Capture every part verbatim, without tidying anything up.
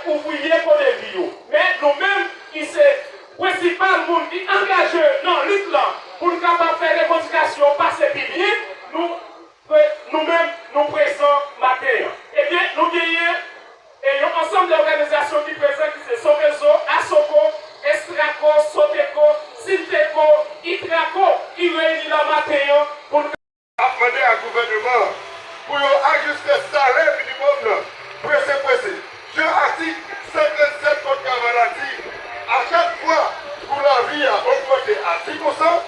ouvriye Kodevi yo. Men nou menm ki se prensipal moun ki angaje nan lit lan pou n kapab fè revandikasyon pase pi byen, nou, nou menm, nou prezan maten an. Ebyen, nou genyen e yon ansanm de òganizasyon ki prezan, ki se Sovezo, Asoko, Estrako, Soteko, Sinteko, Itrako, ki reyini la maten an pou n ap mande a gouvènman an pou yo ajiste salè minimòm nan prese prese. Jan atik senkannsèt Kòd travay la di, a chak fwa kou lavi a ogmante a dis pousan,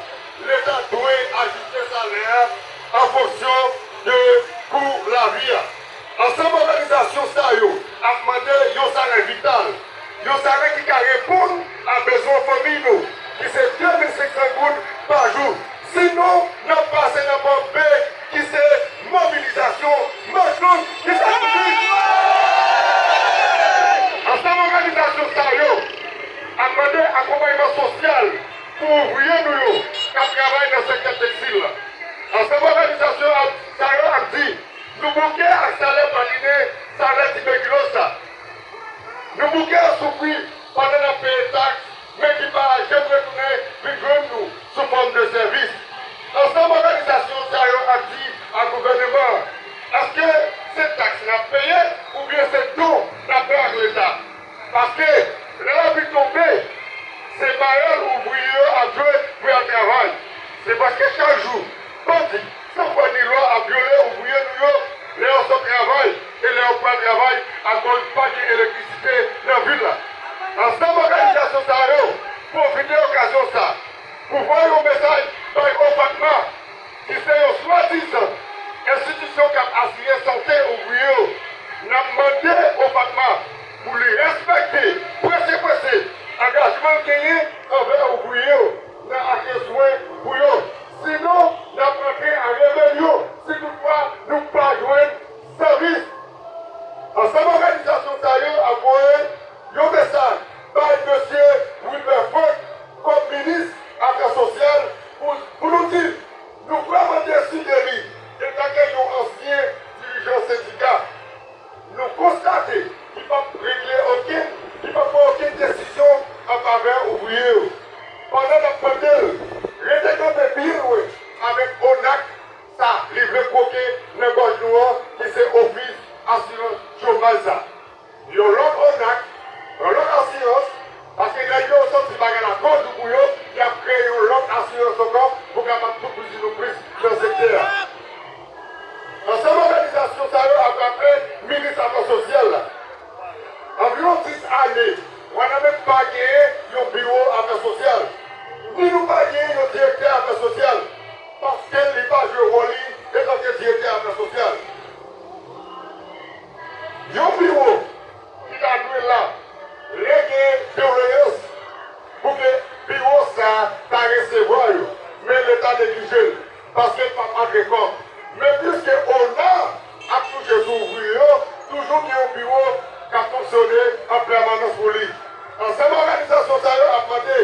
Leta dwe ajiste salè a an fonksyon de kou lavi a. Ansanm òganizasyon sa yo ap mande yon salè vital, yon salè ki ka reponn a bezwen fanmi nou, ki se de mil senk san goud pa jou. Sinon, n ap pase nan pòt B, ki se mobilizasyon, mach long, ki sa ki di. Ansanm òganizasyon sa yo ap mande akonpayman sosyal pou ouvriye nou yo k ap travay nan sektè tekstil la. Ansanm òganizasyon ap, sa yo ap di, nou bouke ak salè pa line, salè tibekiloz sa. Nou bouke an soufri pandan n ap peye taks, men ki pa janm retounen vin jwenn nou sou fòm de sèvis. Ansanm òganizasyon sa yo ap di a gouvènman an, èske se taks n ap peye oubyen se don n ap bay ak Leta? Paske lè lapli tonbe, se mayòl ouvriye yo ap jwe pou y al travay. Se paske chak jou, bandi san fwa ni lwa ap vyole ouvriye nou yo lè yo sot travay e lè yo pral travay, akoz pa gen elektrisite nan vil la. Ansanm òganizasyon sa yo pwofite okazyon sa pou voye yon mesaj bay OFATMA, ki se yon swadizan enstitisyon k ap asire sante ouvriye yo. N ap mande OFATMA pou li respekte prese prese angajman l genyen anvè ouvriye yo nan achte swen pou yo. Sinon, n ap rantre an rebelyon si toutfwa nou pa jwenn sèvis. Ansanm òganizasyon sa yo ap voye yon mesaj bay mesye Wilberforce kòm minis afè sosyal pou, pou nou di l, nou vrèman desi de li, etanke yon ansyen dirijan sendika. Nou konstate li p ap regle okenn, li p ap pran okenn desizyon an favè ouvriye yo. Pandan n ap mande l rete kanpe byen lwen avèk ONAC sa li vle kwoke nan gòj nou an, ki se Ofis Asirans Chomaj sa. Yon lòt ONAC, yon lòt asirans, paske nèg yo santi bagay la twò di pou yo, y ap kreye yon lòt asirans ankò pou kapab toupizi nou plis nan sektè a. Ansanm òganizasyon sa yo ap raple minis afè sosyal la. Anviwon dis ane, Wanament pa genyen yon biwo afè sosyal, ni nou pa genyen yon direktè afè sosyal, paske li pa jwe wòl li etanke direktè afè sosyal. Yon biwo ki ta dwe la lè gen doleyans pou ke biwo sa a ta resevwa yo, men Leta neglije l paske l p ap antre kòb. Men piske ONAC ap touche sou ouvriye yo, toujou gen yon biwo k ap fonksyone an pèmanans pou li. Ansanm òganizasyon sa yo ap mande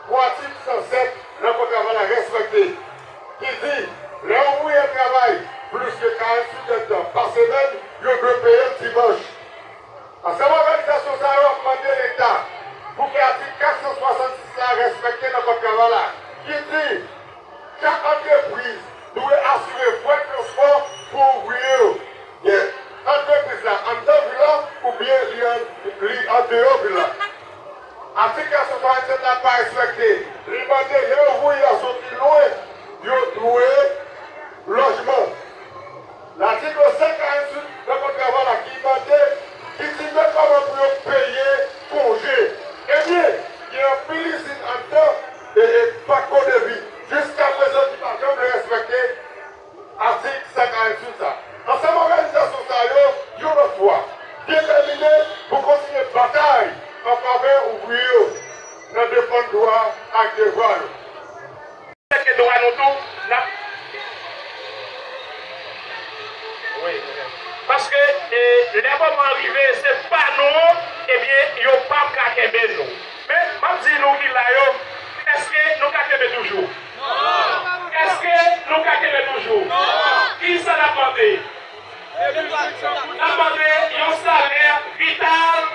pou atik san sèt nan Kòd travay la respekte, ki di lè ouvriye travay plis ke karanntuit èdtan pa semèn, yo dwe peye l dimanch. Ansanm òganizasyon sa yo ap mande Leta pou ke atik kat san swasannsis la respekte nan Kòd travay la, ki di chak antrepriz dwe asire frè transpò pou ouvriye yo, ke antrepriz la anndan vil la oubyen li an, li andeyò vil la. Atik kat san swasannset la pa respekte. Li mande lè ouvriye a soti lwen, yo dwe lojman. Latik san karanntuit nan Kòd travay la ki mande, ki di men kòman pou yo peye konje. Ebyen, gen anpil izin anndan e, e pak Kodevi jiskaprezan ki pa janm respekte atik san karanntuit sa. Ansanm òganizasyon sa yo, yon lòt fwa, detèmine pou kontinye batay an favè ouvriye yo nan defann dwa ak devwa yo. Paske dwa nou tou, n ap. Wi. Paske, e, lè moman an rive, se pa nou, ebyen, yo p ap ka kenbe nou. Men, m ap di nou ki la yo, èske nou ka kenbe toujou? Non! Èske nou ka kenbe toujou? Non! Kisa n ap mande? N ap mande yon salè vital.